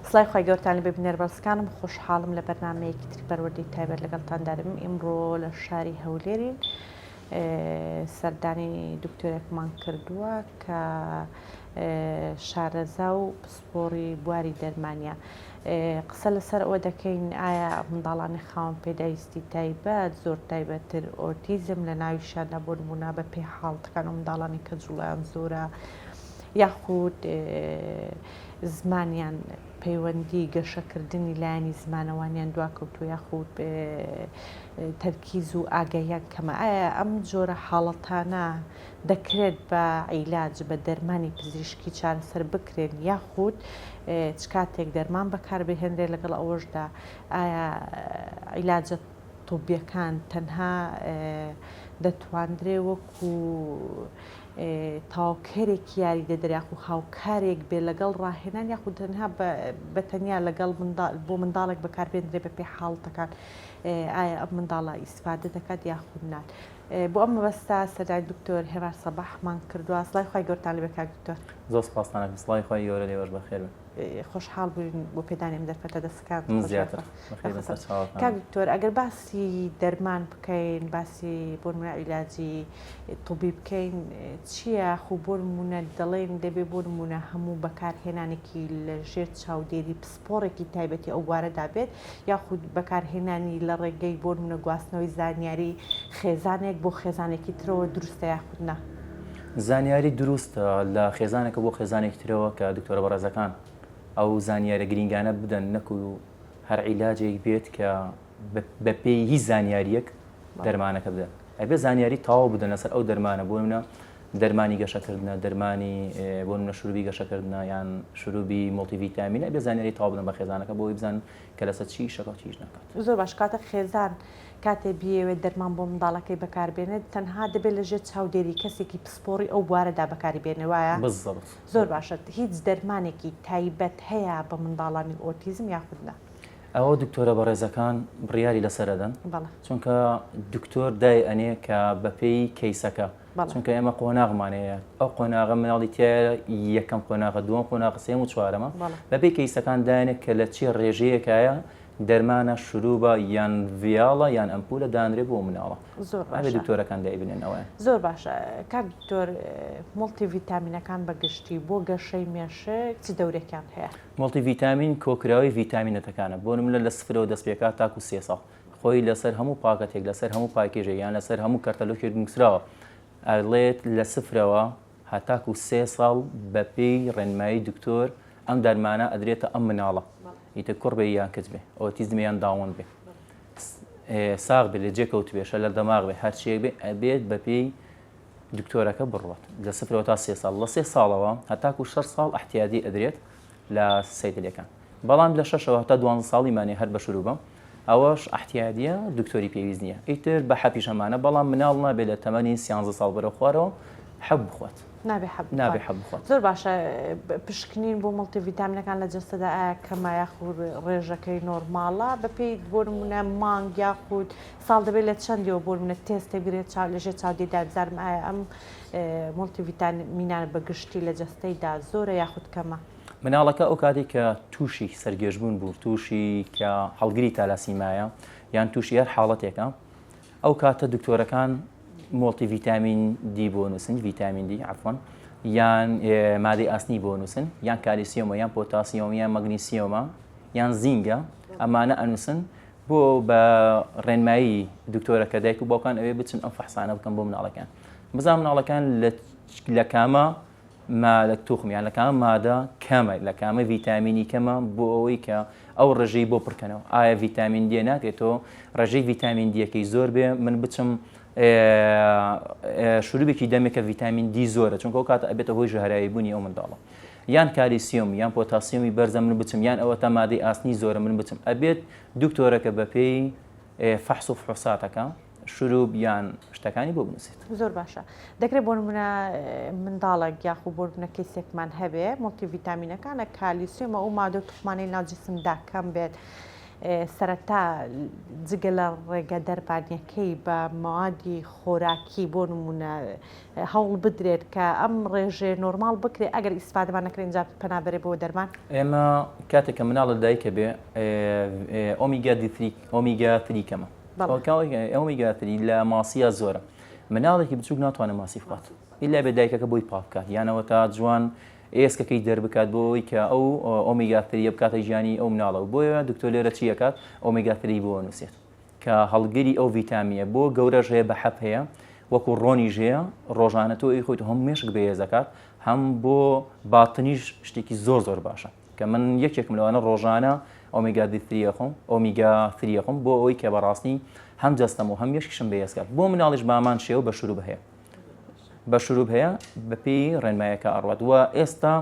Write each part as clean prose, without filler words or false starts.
سڵای خوای گەورتان لێبێ بینەر بەڕزکانم خۆشحاڵم لە بەرنامەیەکی تری پەروەردەی تایبەت لەگەڵتان دادەبم ئیمڕۆ لە شاری هەولێرین سەردانی دکتۆرێکمان کردووە کە شارەزا و پسپۆڕی بواری دەرمانە قسە لەسەر ئەوە دەکەین ئایا منداڵانی خاوەن پێداویستی تایبەت زۆر تایبەتتر ئۆتیزم لە ناویشاندا بۆ نمونە بە پێی حاڵەتەکان و منداڵانی کە جوڵیان زۆرە یاخود زمانیان پەیوەندی گەشەکردنی لایەنی زمانەوانیان دواکەوتووە یاخود تەرکیز و ئاگاییان کەمە ئایا ئەم جۆرە حاڵەتانە دەکرێت بە عیلاج بە دەرمانی پزیشکی چارەسەر بکرێن یاخود چ کاتێک دەرمان بەکاربهێنرێت لەگەڵ ئەوەشدا ئایا عیلاجە طبیەکان تەنها دەتواندرێ وەکو تەواوکەرێکی یاریدەدەر یاخو هاوکارێک بێ لەگەڵ ڕاهێنان یاخود تەنها بە تەنیا لەگەڵ بۆ منداڵێک بەکاربێندرێ بە پێی حاڵەتەکان ئایا ئەم منداڵە ئیسفادە دەکات یاخود نا بۆ ئەم مەبەستە سەردانی دکتۆر هێمار سەباحمان کردووە سڵای خوای گەورەتان لێبێ کاک دکتۆر. زۆر سپاستان ئەکەم سڵاوی خوای گەورە لێوەش بەخێر بن. خۆشحاڵ بووین بۆ پێدانی ئەم دەرفەتە دەستەکانت من خۆش زیاتر یاخوا. بەخێر بن سەر چاوەکانم. کاک دکتۆر ئەگەر باسی دەرمان بکەین باسی بۆ نمونە عیلاجی طبی بکەین چییە خو بۆ نمونە دەڵێن دەبێ بۆ نمونە هەموو بەکارهێنانێکی لە ژێر چاودێری پسپۆڕێکی تایبەتی ئەو بوارەدا بێت یاخود بەکارهێنانی لە ڕێگەی بۆ نمونە گواستنەوەی زانیاری خێزانێک بۆ خێزانێکی ترەوە دروستە یاخود نا؟ زانیاری دروستە لە خێزانێکە بۆ خێزانێکی ترەوە کە دکتۆرە بەڕێزەکان ئەو زانیارە گرینگانە بدەن نەکو هەر عیلاجێک بێت کە بەپێی هیچ زانیاریەک دەرمانەکە بدەن ئەبێ زانیاری تەواو بدەن لەسەر ئەو دەرمانە بۆ منە دەرمانی گەشەکردنە دەرمانی بۆ منە شروبی گەشەکردنە یان شروبی مڵتی ڤیتامینە بێ زانیاری تەواو بدەن بە خێزانەکە بۆی بزان کە لەسەر چی شەکە چیش ناکات. زۆر باش کاتە خێزان کاتێ بیەوێت دەرمان بۆ منداڵەکەی بەکاربێنێت تەنها دەبێت لە ژێر چاودێری کەسێکی پسپۆڕی ئەو بوارەدا بەکاری بێنێ وایە؟ بالضبط. زۆر باشە هیچ دەرمانێکی تایبەت هەیە بە منداڵانی ئۆتیزم یاخود نا؟ ئەوە دکتۆرە بەڕێزەکان بڕیاری لەسەر ئەدەن چونکە دکتۆر دای ئەنێ کە بەپێی کەیسەکە چونکە ئێمە قۆناغمان هەیە ئەو قۆناغە مناڵی تایە یەکەم قۆناغە دووەم قۆناغ سێم و چوارەمە بەپێی کەیسەکان دایانێت کە لە چی ڕێژەیەکایە دەرمانە شروبە یان ڤیاڵە یان ئەمپولە دانرێ بۆ مناڵە زۆر باشە دکتۆرەکان دایبنێن ئەوەیان زۆر باشە کاک دکتۆر مڵتی ڤیتامینەکان بە گشتی بۆ گەشەی مێشک چ دەورێکیان هەیە؟ مۆڵتی ڤیتامین کۆکراوەی ڤیتامینەتەکانە، بۆ نمونە لە سفرەوە دەست پێکات تاکو سێ ساڵ، خۆی لەسەر هەموو پاکەتێک لەسەر هەموو پاکێژێک یان لەسەر هەموو کەرتەلۆکێک نووسراوە ئەڵێت لە سفرەوە هەتاکو سێ ساڵ بەپێی ڕێنمایی دکتۆر ئەم دەرمانە ئەدرێتە ئەم مناڵە ئیتر کوڕ بێ یان کچ بێ ئۆتیزم یان داون بێ ساغ بێ لە جێ کەوتبێ شەلەل دەماغ بێ هەرچیەک بێ ئەبێت بەپێی دکتۆرەکە بڕوات لە سفرەوە تا سێ ساڵ لە سێ ساڵەوە هەتاکو شەش ساڵ ئەحتیادی ئەدرێت لە سەیدلەکان بەڵام لە شەشەوە هەتا دوانزە ساڵی مانێ هەر بە شروبە ئەوەش ئەحتیادیە دکتۆری پێویست نییە ئیتر بە حەپیش هەمانە بەڵام مناڵ نابێت لە تەمەنی سیانزە ساڵ بەرەو خوارەوە حەب بخوات نابێ حەب نابێ حەب بخوات زۆر باشە پشکنین بۆ مڵتی ڤیتامینەکان لە جەستەدا ئایا کەمە یاخود ڕێژەکەی نۆرماڵە بەپێی بۆ نمونە مانگ یاخود ساڵ دەبێت لە چەندیەوە بۆ نمونە تێستێک بگرێت چاو لەژێر چاودێریدا بزانم ئایا ئەم مۆڵتی ڤیتامینانە بە گشتی لە جەستەیدا زۆرە یاخود کەمە؟ مناڵەکە ئەو کاتێک کە تووشی سەرگێژبوون بوو تووشی کە هەڵگری تالاسیمایە یان تووشی هەر حاڵەتێکە ئەو کاتە دکتۆرەکان مۆڵتی ڤیتامین دی بۆ نووسن ڤیتامین دی عفوان یان مادەی ئاسنی بۆ نووسن یان کالیسیۆمە یان پۆتاسیۆم یان مەگنیسیۆمە یان زینگە ئەمانە ئەنووسن بۆ بە ڕێنمایی دکتۆرەکە دایک و باوکان ئەوێ بچن ئەم فەحسانە بکەن بۆ مناڵەکان بزان مناڵەکان لە کامە مادە توخم یان لە کامە مادە کەمە لە کامە ڤیتامینی کەمە بۆ ئەوەی کە ئەو ڕێژەی بۆ پڕکەنەوە ئایا ڤیتامین دی ناکرێتەوە ڕێژەی ڤیتامین دیەکەی زۆر بێ من بچم شروبێکی دەمێکە ڤیتامین دی زۆرە چونکە ئەو کاتە ئەبێتە هۆی ژەهراوی بوونی ئەو منداڵە یان کالیسیۆم یان پۆتاسیۆمی بەرزە من بچم یان ئەوەتا مادەی ئاسنی زۆرە من بچم ئەبێت دکتۆرەکە بەپێی فەحس و فحوساتەکە شروب یان شتەکانی بۆ بنووسێت. زۆر باشە دەکرێت بۆ نمونە منداڵێک یاخو بۆ نمونە کەیسێکمان هەبێ مڵتی ڤیتامینەکانە کالیسیۆمە ئەو مادە و توخمانەی ناو جسمدا کەم بێت. سەرەتا جگە لە ڕێگە دەرمانیەکەی بە مەوادی خۆراکی بۆ نمونە هەوڵ بدرێت کە ئەم ڕێژەیە نۆرماڵ بکرێت ئەگەر ئیسفادەمان نەکرێت ئینجا پەنا بەرێ بۆ دەرمان؟ ئێمە کاتێک کە مناڵ لە دایکە بێ omega D three omega three کەمە omega three لە ماسیە زۆرە مناڵێکی بچوک ناتوانێت ماسی بخوات ئیلا بێ دایکەکە بۆی پاک بکات یانەوە تا جوان ئێسکەکەی دەربکات بۆ ئەوەی کە ئەو omega three یە بکاتە گیانی ئەو مناڵە و بۆیە دکتۆر لێرە چی ئەکات omega three بۆ نووسێت کە هەڵگری ئەو ڤیتامیە بۆ گەورەش هەیە بە حەپ هەیە وەکو ڕۆنیش هەیە ڕۆژانە تۆ ئی خۆیت هەم مێشک بەهێز دەکات هەم بۆ باتنیش شتێکی زۆر زۆر باشە کە من یەکێکم لەوانە ڕۆژانە omega D three ئەخۆم omega three ئەخۆم بۆ ئەوەی کە بەڕاستی هەم جەستەم و هەم مێشکیشم بەهێز کات بۆ مناڵیش بامان شێوە بە شروب هەیە بە شروب هەیە بەپێی ڕێنمایەکە ئەڕوات و ئێستا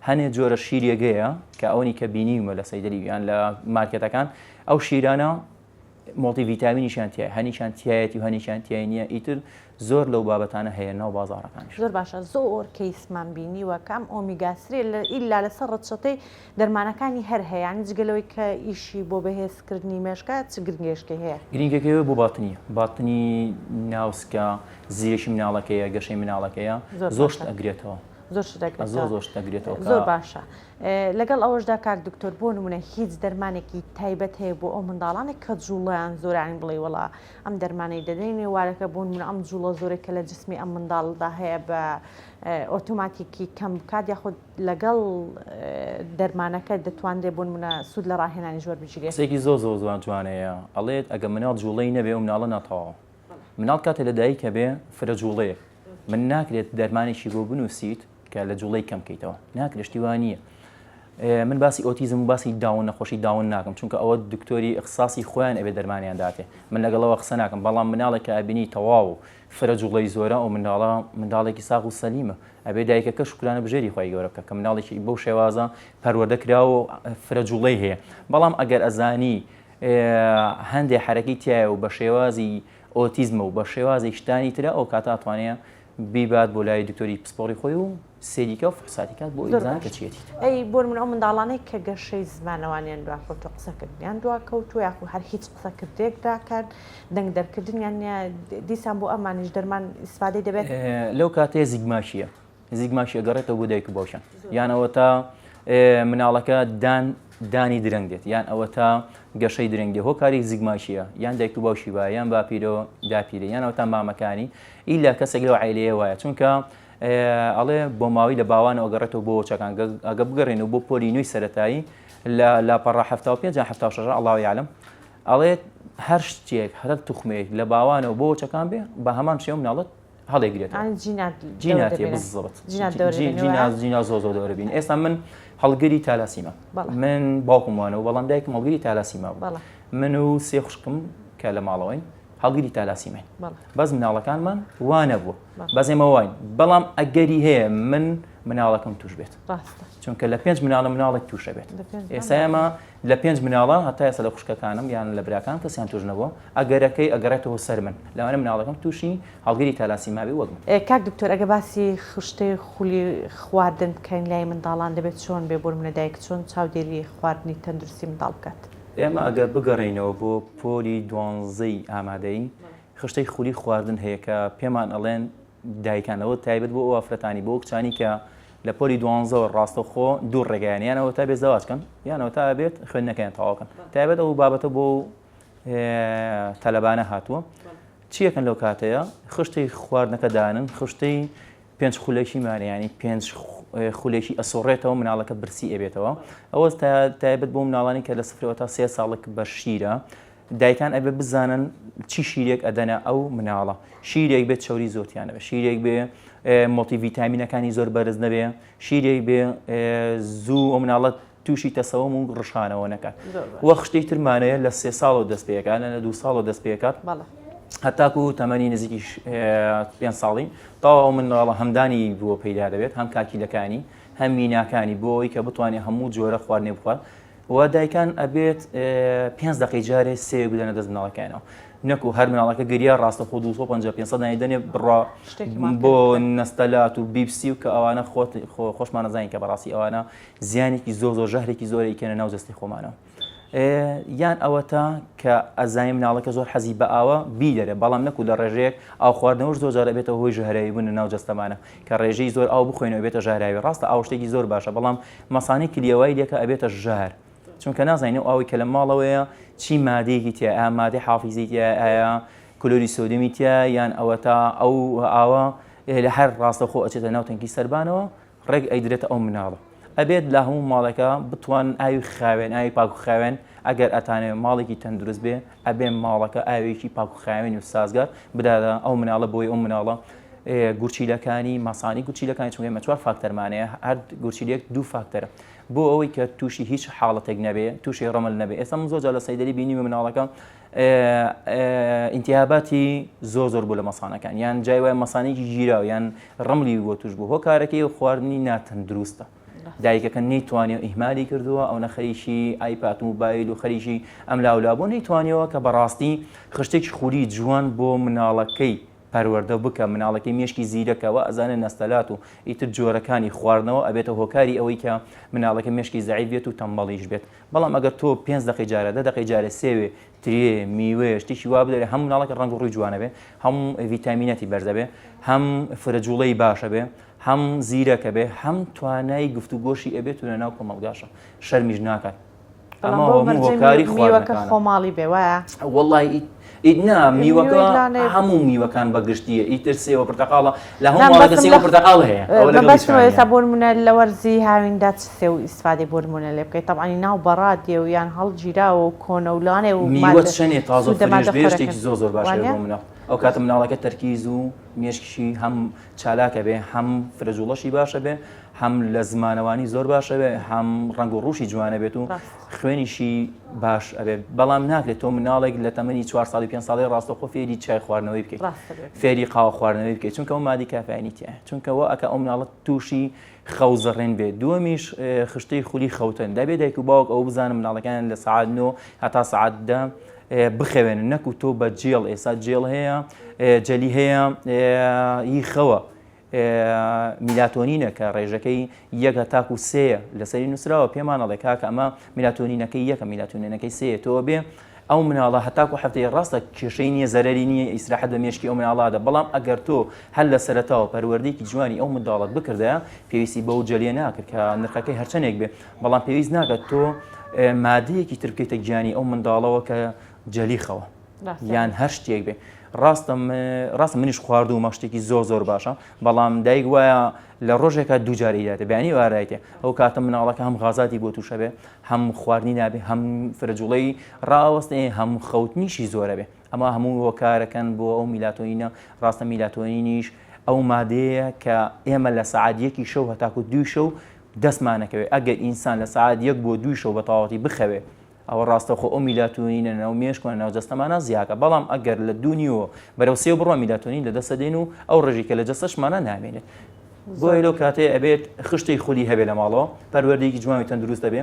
هەنێ جۆرە شیرێگەیە کە ئەوەنی کە بینیومە لە سەیدەلی یان لە مارکێتەکان ئەو شیرانە multivitamin یشیان تایە هەنیشان تایەتی و هەنیشان تای نییە ئیتر زۆر لەو بابەتانە هەیە ناو بازارەکانیش. زۆر باشە زۆر کەیسمان بینیوە کە ئەم omega three ئیلا لەسەر ڕەچەتەی دەرمانەکانی هەر هەیە یانی جگە لەوەی کە ئیشی بۆ بەهێزکردنی مێشکە چ گرنگێشکەی هەیە؟ گرنگەکەی بۆ باتنیە باتنی ناوسکە زیرەکی مناڵەکەیە گەشەی مناڵەکەیە زۆر شت ئەگرێتەوە. زۆر شت ئەگرێتەوە. زۆر زۆر شت ئەگرێتەوە. زۆر باشە لەگەڵ ئەوەشدا کاک دکتۆر بۆ نمونە هیچ دەرمانێکی تایبەت هەیە بۆ ئەو منداڵانێک کە جوڵەیان زۆرانی بڵێ وڵا ئەم دەرمانەی دەدەینێ وارەکە بۆ نمونە ئەم جوڵە زۆرێک کە لە جسمی ئەم منداڵدا هەیە بە ئۆتۆماتیکی کەم بکات یاخود لەگەڵ دەرمانەکە دەتوانرێت بۆ نمونە سوود لە ڕاهێنانیش وەربگیرێت؟ قسەیەکی زۆر زۆر زۆر جوانەیە ئەڵێت ئەگە مناڵ جوڵەی نەبێ ئەو مناڵە ناتەواوە مناڵ کاتێ لە دایکە بێ فرە جوڵەیە من ناکرێت دەرمانێکی بۆ بنووسیت کە لە جوڵەی کەم کەیتەوە ناکرێت شتی وا نییە من باسی ئۆتیزم و باسی داون نەخۆشی داون ناکەم چونکە ئەوە دکتۆری ئەخساسی خۆیان ئەبێ دەرمانیان داتێ من لەگەڵەوە قسە ناکەم بەڵام مناڵێک کە ئەبینی تەواو فرە جوڵەی زۆرە ئەو منداڵە منداڵێکی ساغ و سەلیمە ئەبێ دایکەکە شوکرانە بژێری خوای گەورە بکە کە مناڵێکی بەو شێوازە پەروەردە کراوە و فرە جوڵەی هەیە بەڵام ئەگەر ئەزانی هەندێ حەرەکی تایە و بە شێوازی ئۆتیزمە و بە شێوازی شتانی ترە ئەو کاتە ئەتوانێ بیبات بۆ لای دکتۆری پسپۆڕی خۆی و سێریکە و فحوساتی کات بۆ بزانێت کە چیەتی. ئەی بۆ نمونە ئەو منداڵانەی کە گەشەی زمانەوانیان دواکەوتووە قسەکردنیان دواکەوتووە یاخود هەر هیچ قسەکردێک ناکەن دەنگ دەرکردنیان نییە دیسان بۆ ئەمانیش دەرمان ئیسفادەی دەبێت؟ لەو کاتەیە زگماکییە زگماکی ئەگەڕێتەوە بۆ دایک و باوکیان یان ئەوەتا مناڵەکە دان دانی درەنگ دێت یان ئەوەتا گەشەی درەنگ دێ هۆکاری زگماکییە یان دایک و باوکی با یان باپیرە داپیرە یان ئەوەتا مامەکانی ئیلا کەسێک لەو عیلەیە وایە چونکە ئەڵێ بۆ ماوەی لە باوانەوە گەڕێتەوە بۆ وەچەکان ئەگە بگەڕێنەوە بۆ پۆلی نوێی سەرەتایی لە لاپەڕە 75 یان 76 الله یعلم ئەڵێت هەر شتێک هەر توخمێک لە باوانەوە بۆ وەچەکان بێ بە هەمان شێوە مناڵت هەڵێگرێتەوە جینات بالضبط جینا زۆر زۆر دەورە بین ئێستا من هەڵگری تالاسیما من باوکم وانەوە بەڵام دایکم هەڵگری تالاسیما بوو من و سێ خوشکم کە لە ماڵەوەین هەڵگری تالاسیمین بەس مناڵەکانمان وا نەبووە بەس ئێمە واین بەڵام ئەگەری هەیە من مناڵەکەم توش بێت چونکە لە پێنج مناڵە مناڵێک تووشە بێت ئێستا ئێمە لە پێنج مناڵە هەتا ئێستا لە خوشکەکانم یان لە براکان کەسیان توش نەبووە ئەگەرەکەی ئەگەڕێتەوە سەر من لەوانە مناڵەکەم تووشی هەڵگری تالاسیما بێ وەک من. کاک دکتۆر ئەگەر باسی خشتەی خولی خواردن بکەین لای منداڵان دەبێت چۆن بێ بۆ نمونە دایک چۆن چاودێری خواردنی تەندروستی منداڵ بکات؟ ئێمە ئەگەر بگەڕێینەوە بۆ پۆلی دوانزەی ئامادەیی خشتەی خولی خواردن هەیە کە پێمان ئەڵێن دایکان ئەوە تایبەت بۆ ئەو ئافرەتانی بۆ کچانی کە لە پۆلی دوانزەوە ڕاستەوخۆ دوو ڕێگایان یان ئەوە تا بێ زەواج کەن یان ئەوە تا بێت خوێندنەکەیان تەواو کەن تایبەت ئەو بابەتە بۆ تەلەبانە هاتووە چیەکەن لەو کاتەیە خشتەی خواردنەکە دانن خشتەی پێنج خولەکی مانە ینی پێنج خولێکی ئەسوڕێتەوە مناڵەکە برسی ئەبێتەوە ئەوە تایبەت بۆ مناڵانی کە لە سفرەوە تا سێ ساڵک بە شیرە دایکان ئەبێ بزانن چی شیرێک ئەدەنە ئەو مناڵە شیرێک بێت چوری زۆرتیانەوە شیرێک بێ multivitamin ەکانی زۆر بەرز نەبێ شیرێک بێ زوو ئەو مناڵە تووشی تەسەوم و ڕشانەوە نەکات وە خشتەی ترمانەیە لە سێ ساڵەوە دەست پێکات لە دوو ساڵەوە دەست پێکات هەتاکو تەمەنی نزیکی پێ ساڵی تاوا ئەو منداڵە هەمدانی بووە پەیدا دەبێت هەم کاکیلەکانی هەم میناکانی بۆ ئەوەی کە بتوانێت هەموو جۆرە خواردنێ بخوات و دایکان ئەبێت پێنج دقی جارێ سێ بدەنە دەست مناڵەکانەوە نەکو هەر مناڵەکە گریا ڕاستەخۆ 250 500 دانی دەنێ بڕا بۆ نەستەلات و بیپسی و کە ئەوانە خۆت خۆشمانەزانین کە بەڕاستی ئەوانە زیانێکی زۆر زۆر ژەهرێکی زۆر ئەیکەنە ناو جەستەی خۆمانەوە. یان ئەوەتا کە ئەزانی مناڵەکە زۆر حەزی بە ئاوە بیدەرێ بەڵام نەکو لە ڕێژەیەک ئاو خواردنەوەش زۆر جار ئەبێتە هۆی ژەهراوی بوون لە ناو جەستەمانە کە ڕێژەی زۆر ئاو بخۆینەوە ئەبێتە ژەهراوی ڕاستە ئاو شتێکی زۆر باشە بەڵام مەسانەی کلیە وای لێکە ئەبێتە ژەهر چونکە نازانین ئەو ئاوەی کە لە ماڵەوەیە چی مادەیەکی تیا ئایا مادەی حافیزی تیا ئایا کلۆری سۆدیومی تیا یان ئەوەتا ئەو ئاوە لە هەر ڕاستەخۆ ئەچێتە ناو تەنکی سەربانەوە ڕێک ئەیدرێتە ئەو مناڵە. ئەبێت لە هەموو ماڵێکا بتوانن ئاوی خاوێن، ئاوی پاک و خاوێن، ئەگەر ئەتانەوێ ماڵێکی تەندروست بێ، ئەبێ ماڵەکە ئاوێکی پاک و خاوێن و سازگار بداتە ئەو مناڵە بۆی ئەو مناڵە گورچیلەکانی، مەسانی گورچیلەکانی، چونکە ئێمە چوار فاکتەرمان هەیە، هەر گورچیلەیەک دوو فاکتەرە. بۆ ئەوەی کە تووشی هیچ حاڵەتێک نەبێ، تووشی ڕمل نەبێ. ئێستا من زۆر جار لە سەیدەلی بینیومە مناڵەکە ئینتیهاباتی زۆر زۆر بوو لە مەسانەکان یان جای وایە مەسانێکی گیراو یان ڕملی بۆ توش بوو هۆکارەکەی و خواردنی ناتەندروستە دایکەکە نەیتوانێ ئیهمالی کردووە ئەو نەخەریکی ئایپات و موبایل و خەریکی ئەم لاولا بۆ نەیتوانیەوە کە بەڕاستی خشتێکی خوری جوان بۆ مناڵەکەی پەروەردە بکە مناڵەکەی مێشکی زیرەکە وا ئەزانێ نەستەلات و ئیتر جۆرەکانی خواردنەوە ئەبێتە هۆکاری ئەوەی کە مناڵەکە مێشکی زەعیف بێت و تەمبەڵیش بێت بەڵام ئەگەر تۆ پێنج دەقەی جارە دە دەقەی جارێ سێوێ ترێ میوەیە شتێکی وا بدەرێ هەم مناڵەکە ڕەنگ و ڕووی جوانە بێ هەم ڤیتامینەتی بەرزە بێ هەم فرە جوڵەی باشە بێ هەم زیرەکە بێ هەم توانای گفتوگۆشی ئەبێت و لە ناو کۆمەڵگاشە شەرمیش ناکات ئەمە هەموو هۆکاری میوەکە خۆماڵی بێ وایە؟ وەڵی نا میوەکە هەموو میوەکان بە گشتیە ئیتر سێوە پرتەقاڵە لە هەموو ماڵەکە سێوە پرتەقاڵ هەیە مەبەستمە ئێستا بۆ نمونە لە وەرزی هاویندا چ سێو ئیسفادەی بۆ نمونە لێ بکەیت تەبعەنی ناو بەڕادێ و یان هەڵگیراوە و کۆنە و لەوانەیە و میوە چەنێ تازە و فرێش بێ شتێکی زۆر زۆر باشە بۆ مناڵ ئەو کاتە مناڵەکە تەرکیز و مێشکیشی هەم چالاکە بێ هەم فرە جوڵەشی باشە بێ هەم لە زمانەوانی زۆر باشە بێ هەم ڕەنگ و ڕووشی جوانە بێت و خوێنیشی باش ئەبێت بەڵام ناکرێت تۆ مناڵێک لە تەمەنی چوار ساڵی پێنج ساڵی ڕاستەوخۆ فێری چای خواردنەوەی بکەیت فێری قاوە خواردنەوەی بکەیت چونکە ئەو مادی کافاینی تیایە چونکە وا ئەکا ئەو مناڵە تووشی خەو زڕین بێت دووەمیش خشتەی خولی خەوتن دەبێت دایک و باوک ئەو بزانن مناڵەکانیان لە سەعات نۆ هەتا سەعات دە بخەوێنن نەکو تۆ بە جێڵ ئێستا جێڵ هەیە جەلی هەیە ی خەوە میلاتۆنینە کە ڕێژەکەی یەک هەتاکو سێیە لەسەری نووسراوە پێمان ئەڵێ کاکە ئەمە میلاتۆنینەکەی یەکە میلاتۆنینەکەی سێیە تۆ بێ ئەو مناڵە هەتاکو هەفتەی ڕاستە کێشەی نییە زەرەری نییە ئیسراحەت بە مێشکی ئەو مناڵادە بەڵام ئەگەر تۆ هەر لە سەرەتاوە پەروەردەیەکی جوانی ئەو منداڵت بکردایە پێویستی بەو جەلیە ناکرد کە نرخەکەی هەرچەندێک بێ بەڵام پێویست ناکات تۆ مادەیەکی تر بکەیتە گیانی ئەو منداڵەوە کە جەلی خەوە یان هەر شتێک بێ ڕاستە ڕاستە منیش خواردوومە شتێکی زۆر زۆر باشە بەڵام دایک وایە لە ڕۆژێکا دوو جار ئیداتێ بەیانی ئارایتێ ئەو کاتە مناڵەکە هەم غازاتی بۆ تووشە بێ هەم خواردنی نابێ هەم فرەجوڵەی ڕاوەستێ هەم خەوتنیشی زۆرە بێ ئەمە هەموو هۆکارەکەن بۆ ئەو میلاتۆنینە ڕاستە میلاتۆنینیش ئەو مادەیە کە ئێمە لە سەعات یەکی شەو هەتاکو دووی شەو دەستمانەکەوێت ئەگەر ئینسان لە سەعات یەک بۆ دووی شەو بە تەواوەتی بخەوێ ئەوە ڕاستەوخۆ ئەو میلاتۆنینە ناو مێشک و ناو جەستەمانا زیاکە بەڵام ئەگەر لە دوو نیوە بەرەو سێ بڕوا میلاتۆنین لە دەستە دێن و ئەو ڕێژەی کە لە جەستەشمانا نامێنێت بۆیە لەو کاتەیە ئەبێت خشتەی خولی هەبێ لە ماڵەوە پەروەردەیەکی جوان و تەندروست هەبێ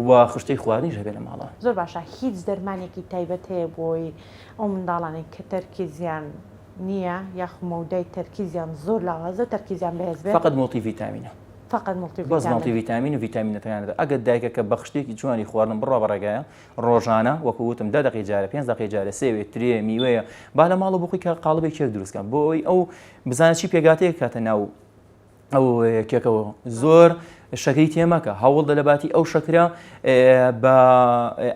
و خشتەی خواردنیش هەبێ لە ماڵەوە. زۆر باشە هیچ دەرمانێکی تایبەت هەیە بۆی ئەو منداڵانەی کە تەرکیزیان نییە یاخو مەودای تەرکیزیان زۆر لاوازە تەرکیزیان بەهێز بێت؟ فەقەت مۆڵتی ڤیتامینە. فەقەت مڵتی بەس مڵتی ڤیتامین و ڤیتامینەکان ئەگەر دایکەکە بە خشتێکی جوانی خواردن بڕوا بە ڕێگایە ڕۆژانە وەکو وتم دە دەقەی جارە پێنج دەقەی جارە سێوێ ترێ میوەیە با لە ماڵەوە بخۆی کە قاڵبێک کێک دروست کە بۆ ئەوەی ئەو بزانە چی پێگاتەیە کاتە ناو ئەو کێکەوە زۆر شەکری تێمەکە هەوڵدە لە باتی ئەو شەکرە بە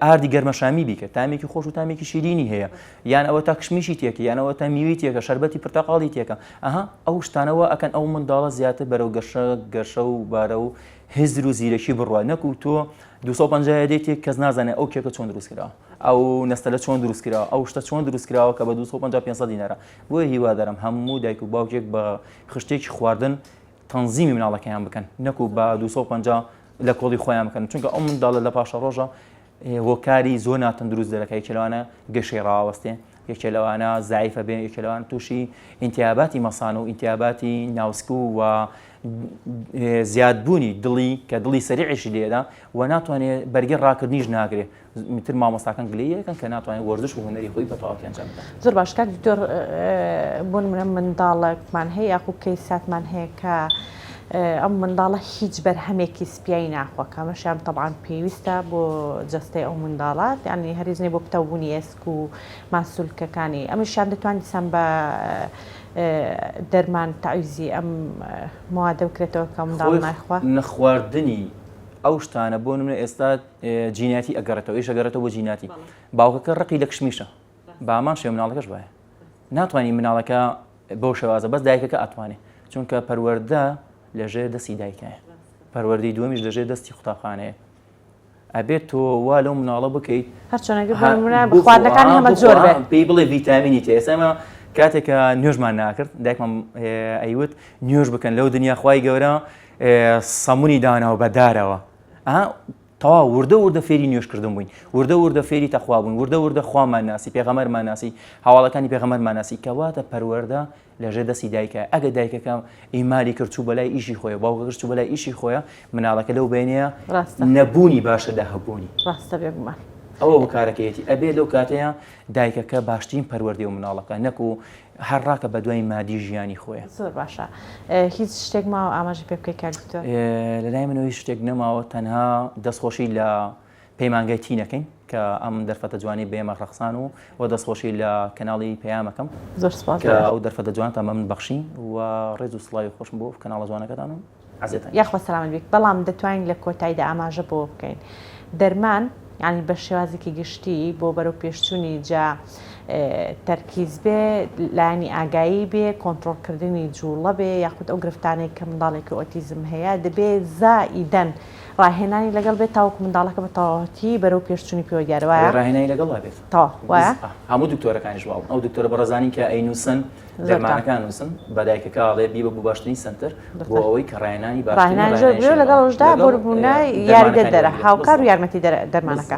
ئاردی گەرمەشامی بیکە تامێکی خۆش و تامێکی شیرینی هەیە یان ئەوە تا کشمیشی تێکە یان ئەوە تا میوی تێکە شەربەتی پرتەقاڵی تێکە ئەها ئەو شتانە وا ئەکەن ئەو منداڵە زیاتر بەرەو گەشە گەشە و بارە و هزر و زیرەکی بڕوا نەکو تۆ 250 دێتێک کەس نازانێت ئەو کێکە چۆن دروست کراوە ئەو نەستەلە چۆن دروست کراوە ئەو شتە چۆن دروست کراوە کە بە 250 500 دینارە بۆیە هیوادارم هەموو دایک و باوکێک بە خشتێکی خواردن تەنزیمی مناڵەکەیان بکەن نەکو بە 250 لە کۆڵی خۆیان بکەن چونکە ئەو منداڵە لە پاشە ڕۆژە هۆکاری زۆر ناتەندروست دەرەکە یەکێ لەوانە گەشەی ڕاوەستێ یەکێ لەوانە زایفە بێ یەکێ لەوان تووشی ئینتیاباتی مەسان و ئینتیاباتی ناوسک و و زیادبوونی دڵی کە دڵی سەریعیشی لێدا و ناتوانێت بەرگی ڕاکردنیش ناگرێ تر مامۆستاکان گلەیەکەن کە ناتوانێت وەرزش و هونەری خۆی بە تەواوەتی ئەنجام بدات. زۆر باش کاک دکتۆر بۆ نمونە منداڵێکمان هەیە یاخو کەیساتمان هەیە کە. ئەم منداڵە هیچ بەرهەمێکی سپیایی ناخوا کە ئەمەشیان تەبعەن پێویستە بۆ جەستەی ئەو منداڵە یانی هەریز نیە بۆ پتەوبوونی ئێسک و ماسولکەکانی ئەمەشیان دەتوان دیسان بە دەرمان تەعویزی ئەم موادە بکرێتەوە کە منداڵ خۆی نایخوا. نەخواردنی ئەو شتانە بۆ نمونە ئێستا جیناتی ئەگەڕێتەوە ئیش ئەگەڕێتەوە بۆ جیناتی باوکەکە ڕقی لە کشمیشە بە هەمان شێوە مناڵەکەش وایە ناتوانانی مناڵەکە بەو شێوازە بەس دایکەکە ئەتوانێ چونکە پەروەردە لەژێر دەستی دایکایە پەروەردەی دووەمیش لەژێر دەستی قوتابخانەیە ئەبێت تۆ وا لەو مناڵە بکەیت هەرچۆنەگە خواردنەکانی هەمە جۆر بێت پێی بڵێ ڤیتامینی تێ ئێستا ئێمە کاتێک کە نوێژمان ناکرد دایکمان ئەیوت نوێژ بکەن لەو دنیا خوای گەورە سەمونی داناوە بە دارەوە تەواو وردە وردە فێری نوێژکردن بووین وردە وردە فێری تەخوا بووین وردە وردە خوامان ناسی پێغەمبەرمان ناسی هەواڵەکانی پێغەمبەرمان ناسی کەواتە پەروەردە لەژێر دەستی دایکە ئەگەر دایکەکە ئیمالی کرد چوو بەلای ئیشی خۆیە باوکەکەش چوو بەلای ئیشی خۆیە مناڵەکە لەو بینەیە ڕاستە نەبوونی باشە لە هەبوونی ڕاستە بێگومان ئەوە هۆکارەکەیەتی ئەبێ لەو کاتەیە دایکەکە باشترین پەروەردەی و مناڵەکە نەکو هەر ڕاکە بە دوای مادی ژیانی خۆیە. زۆر باشە هیچ شتێک ماوە ئاماژە پێ بکەی کاک دکتۆر؟ لە لای منەوە هیچ شتێک نەماوە تەنها دەستخۆشی لە پەیمانگای تینەکەین کە ئەم دەرفەتە جوانی بە ئێمە ڕەخسان و و دەستخۆشی لە کەناڵی پەیامەکەم زۆر سپاس کە ئەو دەرفەتە جوانتان بە من بەخشی و ڕێز و سڵاوی خۆشم بۆ کەناڵە جوانەکەتان و عەزێتان یاخوا سەلامەت بیت بەڵام دەتوانین لە کۆتاییدا ئاماژە بەوە بکەین دەرمان یانی بە شێوازێکی گشتی بۆ بەرەو پێشچوونی جا تەرکیز بێ لایەنی ئاگایی بێ کۆنتڕۆڵکردنی جوڵە بێ یاخود ئەو گرفتانەی کە منداڵێکی ئۆتیزم هەیە دەبێ زائیدەن ڕاهێنانی لەگەڵ بێت تاوەکو منداڵەکە بە تەواوەتی بەرەو پێشچوونی پێوە دیارە وایە ڕاهێنانی لەگەڵ بێت تەواو وایە هەموو دکتۆرەکانیش واون ئەو دکتۆرە بەڕێزانی کە ئەینووسن دەرمانەکان نووسن بە دایکەکە ئەڵێ بیبە بۆ باشترین سەنتەر بۆ ئەوەی کە ڕاهێنانی باشترین ڕاهێنانی زۆر بووە لەگەڵ ئەوشدا بۆ نموونە یاریدەدەرە هاوکار و یارمەتی دەرمانەکە.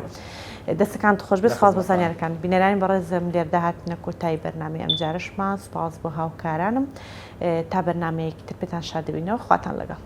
دەستەکانت خۆش بێت سپاس بۆ زانیارەکان بینەرانی بەڕێزم لێردا هاتنە کۆتایی بەرنامەی ئەمجارەشمان سپاس بۆ هاوکارانم تا بەرنامەیەکی تر پێتان شاد دەبینەوە خواتان لەگەڵ.